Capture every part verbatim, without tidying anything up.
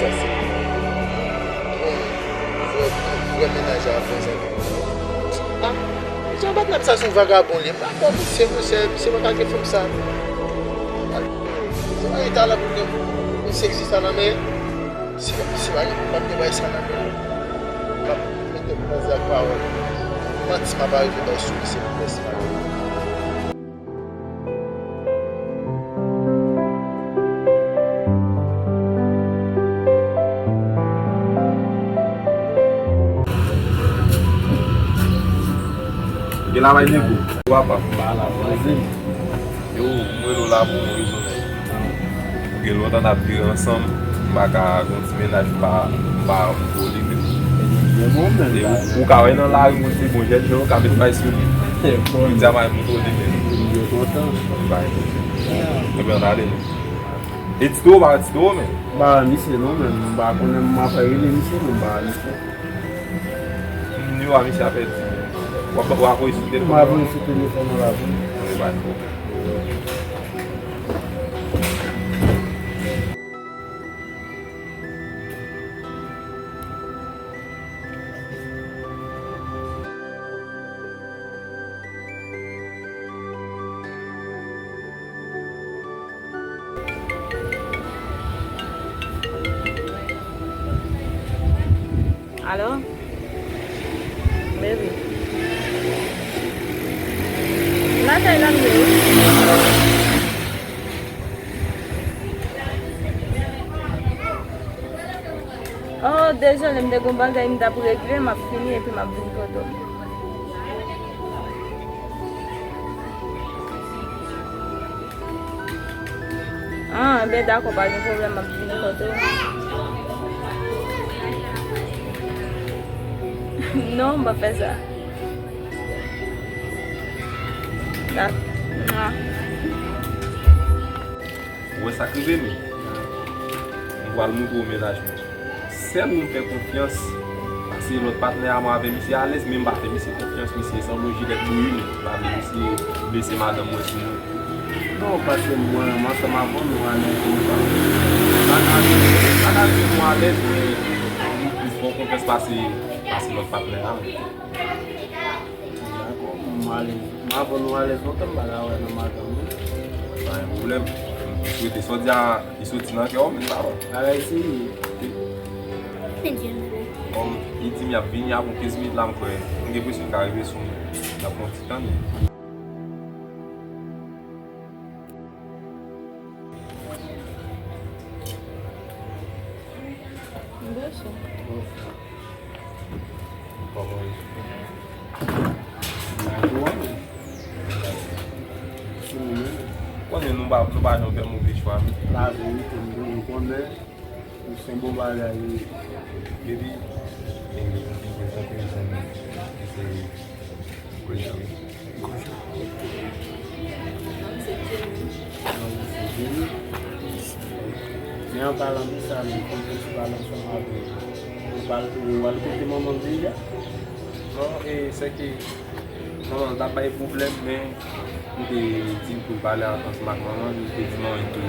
Sa se yon vrè, vrè mennaj a vrè zanmi. Ah, jan patnè m sa se yon vagabon li ye. M pa kwè misye, monchè, misye pa ka gen fanm sa. Ah, se pa yon talan pou gen, misye egziste nan men. Si, si pa gen, pa gen bagay sa nan men. M ap mete m nan zak pawòl. Manti m ap arive bay sou misye pou fè sa. Gen la bay Negou. Wa pa. Ba la, voisin. Yo, mwen lo la pou yon rezon nèg. Gen lontan n ap viv ansanm, m pa ka gon ti mennaj m pa, m pa mouto li menm. Ou, ou ka wè nan lari moun se bon jèn jan, ou ka met may sou li. Ou di a may mouto li menm. Yo kontan. Bay. Ebyen, ann ale non. E Tito, ba Tito, men. Ba, misye non, men m pa konnen m ap rele misye, men m ba misye. Nimewo a misye a pèdi. W ap, w ap voye sou telefòn. M ap voye sou telefòn ou la pou. Wi, pa de pwoblèm. Alo? Baby. Lakay la m ye wi. Oh, dezole, m te gon bagay m t ap regle, m ap fini epi m ap vin kote w. Ah, ben dakò, pa gen pwoblèm, m ap vini kote w. Non, m p ap fè sa. Dak-, ah. Ou wè sa k rive m? M pral moutre w mennaj mwen. Sèl ou m fè konfyans, pase lòt patnè a mwen avè misye alèz, men m pa fè misye konfyans, misye sanble yon jilèt bouyi, m pa vle misye blese madanm mwen sou mwen. Non, paske mwen, m ansanm avè w, nou alèz konsa. Pa ka, pa ka rive nou alèz, men m plis fè w konfyans pase, pase lòt patnè a mwen. Dakò, m alèz. M avè w nou alèz lontan, m pa ka wè nan madanm mwen. Pa gen pwoblèm. M swete sa w di a, li soti nan kè w, men pa bon. Bagay serye. Kòm li di m y ap vini apre kenz minit la, m kwè. M gen enpresyon l ka rive sou mwen. N ap pran ti tan, men. Bonswa. Kòman w ye? Lavi w, wi. Sou nou menm. Konnen nou pa, nou pa janm fè move chwa, non. Lavi, wi, nou konnen. Se yon bon bagay, wi. Epi, e, m te prezante yon zanmi ki se Gwenjou. Gwenjou. Non, se Jenny. Non, se Jenny. Men an palan de sa, menm, pou m te pale ansanm avè w, ou pral, ou al kote manman m deja? Non, e, se ke manman l t ap bay pwoblèm, men m te di l pou l pale ansanm ak manman l, m te di manman l tou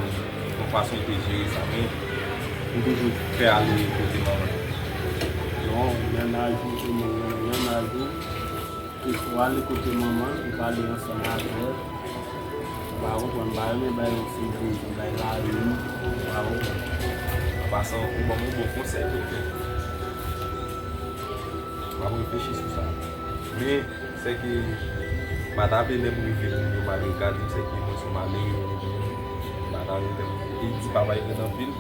yon fason l te jere sa, men m toujou fè ale kote manman l. Non, mennaj ou, se mennaj ou. Ou ale kote manman l, ou pale ansanm avè l. Ou pa konprann, m pa renmen bay yon ti bouyi, bay lari, ou pa konprann. An pasan, ou ban m yon bon konsèy, doktè. M ap reflechi sou sa. Men, se ke, m pa ta vle lè m rive moun yo mal regade m, se ke mwen se yon malere, m pa ta vle lè moun yo, e di papa l rèd anpil.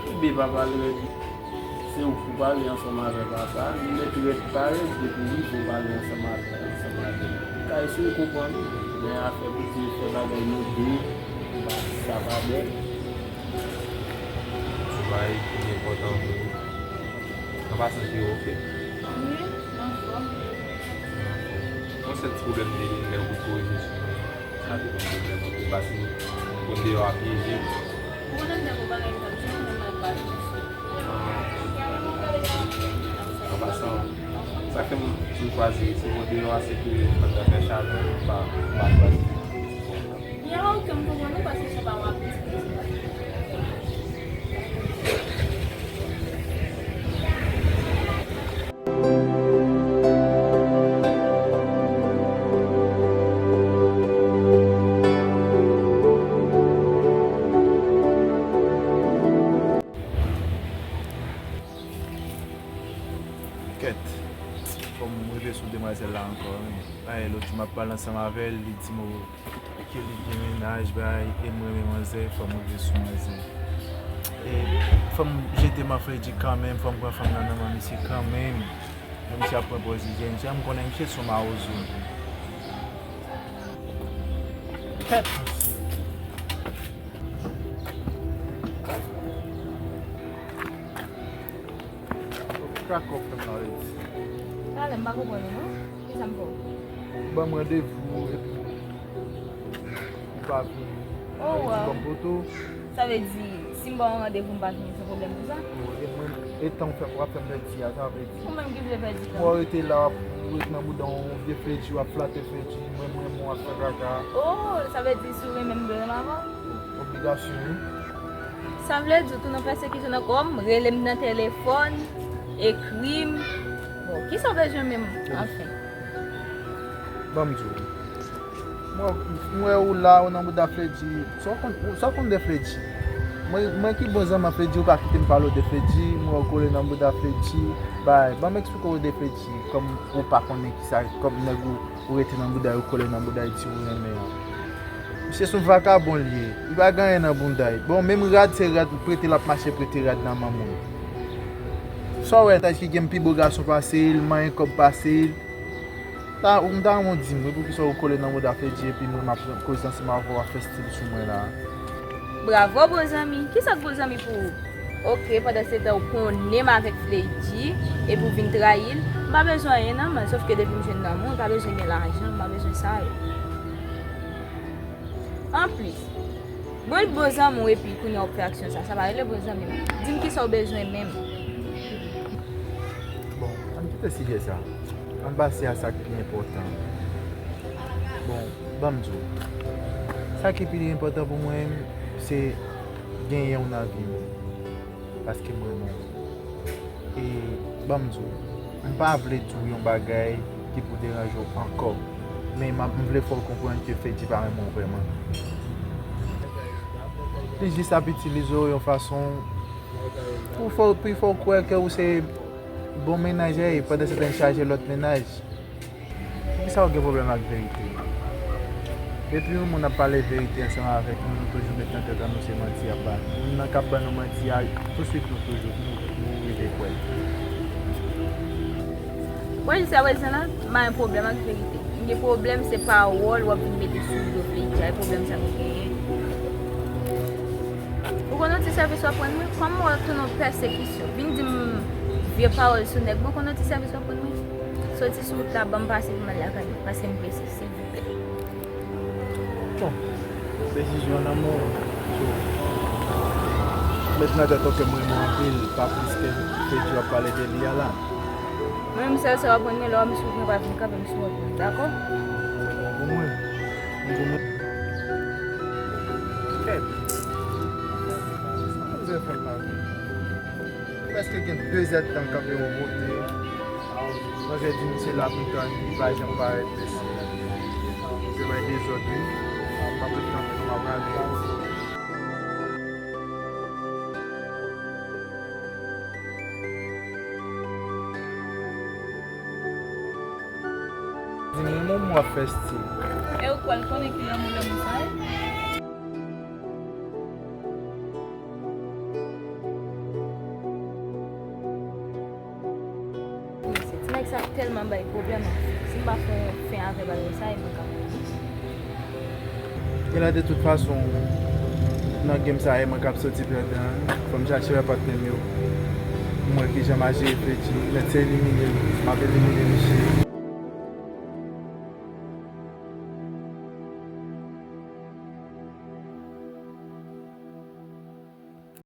Kibe papa l rèd. Se ou pou pale ansanm avè papa, li mèt rèd parèt depi w rive w pale ansanm avè, ansanm avè l. Li ka eseye konprann, men afè pou di fè bagay nou de, ba, sa pa bèl. Se bagay ki enpòtan pou ou. An pasan, se oke? Wi, anfòm. Anfòm. Yon sèl ti pwoblèm de lè ou korije sou mwen. Sa te yon pwoblèm anpil, paske m konn deyò a pyeje m. Ou konnen m te gon bagay m t ap di w, men m al pale misye. Ah. An pasan, sa k fè m, m chwazi rete deyò a, se ke pandan fè chalè, m pa, m pa chwazi. Ya, oke, m konprann ou, paske se pa w ap di. La ankò, wi. Ay, lòt jou m ap pale ansanm avè l, li di m ke li gen mennaj, bay, e m renmen manzè, fò m rive sou manzè. E fò m jete m an Fredi kanmenm, fò m pran fanm nan nan men misye kanmenm. Menm si ap pran pòz li jèn jan, m konnen misye se yon mawozo. Kèt! Krak w ap fè m la, Fredi. Talè, m pa konprann ou, non. Kisa m fè w? Ou ban m randevou epi ou pa vini. Oh, wow. Sa vle di, si m ba w randevou, m pa vini, se pwoblèm pou sa? Oh, e mwen, e tan w fè, w ap fè m pèdi a, sa vle di. Ou menm ki vle pèdi tan. Mwen rete la, w ap, ou ret nan bouda yon vye Fredi, w ap flate Fredi, mwen, mwen, mwen, w ap fè kaka. Oh, sa vle di, si w renmen m, w dwe renmen avè w? Obligasyon, wi. Sa vle di, ou tou nan pèsekisyon nan kò m, rele m nan telefòn, ekri m. Bon, kisa w bezwen menm, anfen? Ban m di w. Mwen, mwen wè ou la, ou nan bouda Fredi. Sa w konn, ou, sa w konn de Fredi? Mwen, mwen ki bon zanmi Fredi, ou pa kite m pale w de Fredi, mwen wè ou kole nan bouda Fredi. Bay, ban m eksplike w de Fredi, kòm ou pa konnen kisa, kòm nèg ou, ou rete nan bouda yo, kole nan bouda yo, di ou renmen an. Misye se yon vakabon li ye. Li pa gen anyen nan bouda l. Bon, menm rad se rad, prete l ap mache prete rad nan men moun. Sa w wè, ta ki gen pi bo gason pase l, manyen kòb pase l. Ta, ou m ta renmen w di m, wi, poukisa ou kole nan bouda Fredi epi mwen m ap koze ansanm avè w ap fè stil sou mwen la? Bravo, bon zanmi. Kisa k bon zanmi pou ou? Oke, pandan se tan ou konnen m avèk Fredi epi ou vin trayi l. M pa bezwen anyen nan men l, sòf ke depi m jwenn nan men w, m pa bezwen gen lajan, m pa bezwen sa yo. Anplis, mwen bon zanmi w epi kounye a w ap fè aksyon sa, sa pa rele bon zanmi non. Di m kisa w bezwen menm. Bon, ann kite sijè sa. Ann pase a sa k pi enpòtan. Bon, ban m di w. Sa ki pi enpòtan pou mwen, se genyen w nan vi m. Paske m renmen w. E ban m di w, m pa vle di w yon bagay ki pou deranje w ankò. Men m ap, m vle fè w konprann ke Fredi pa renmen w vrèman. Li jis ap itilize w yon fason pou fè w, pou fè w kwè ke ou se bon mennaj a, e pandan se tan l chaje lòt mennaj. Poukisa w gen pwoblèm ak verite? Depi yon moun ap pale verite ansanm avèk nou, nou toujou met nan tèt an nou se manti y ap ba nou. Moun nan k ap ban nou manti a, touswit nou toujou, nou, nou rive kwè l. Mwen, jiska prezan la, m pa gen pwoblèm ak verite. M gen pwoblèm, se pawòl w ap vin mete sou do Fredi a, e pwoblèm sa m genyen. Ou konn yon ti sèvis w ap rann mwen? Kòm mwen tou nan pèsekisyon, vin di m vye pawòl sou nèg mwen, ou konn yon ti sèvis w ap rann mwen? Soti sou wout la, ban m pase pou m al lakay mwen, paske m prese, silvouplè. Bon, desizyon an nan men w. So, met nan tèt ou ke m renmen w anpil, pa plis ke Fredi w ap pale de li a la. Mwen menm, sèl sa w ap rann mwen, lè w wè m sou wout mwen, pa vin kanpe m sou wout mwen, dakò? Bon pou mwen. Bon pou mwen. Kèt. Sa w bezwen fè m la? Prèske gen de zèdtan kanpe yon kote. Manzè di m se la pou m tann li, li pa janm parèt, mesye. Se bay dezòd, wi. M ap ret kanpe, m ap rale. Di m, lanmou w ap fè stil. E ou kwè l konnen ki lanmou, lanmou sa ye? Ti nèg sa tèlman bay pwoblèm. Si m pa fè yon fen avè bagay sa, e mwen k ap mouri. Genlè de tout fason, nan game sa, e mwen k ap soti pèdan. Fò m chache wè patnè m yo. M wè kijan m a jere Fredi. Nèt se elimine l. M ap elimine misye.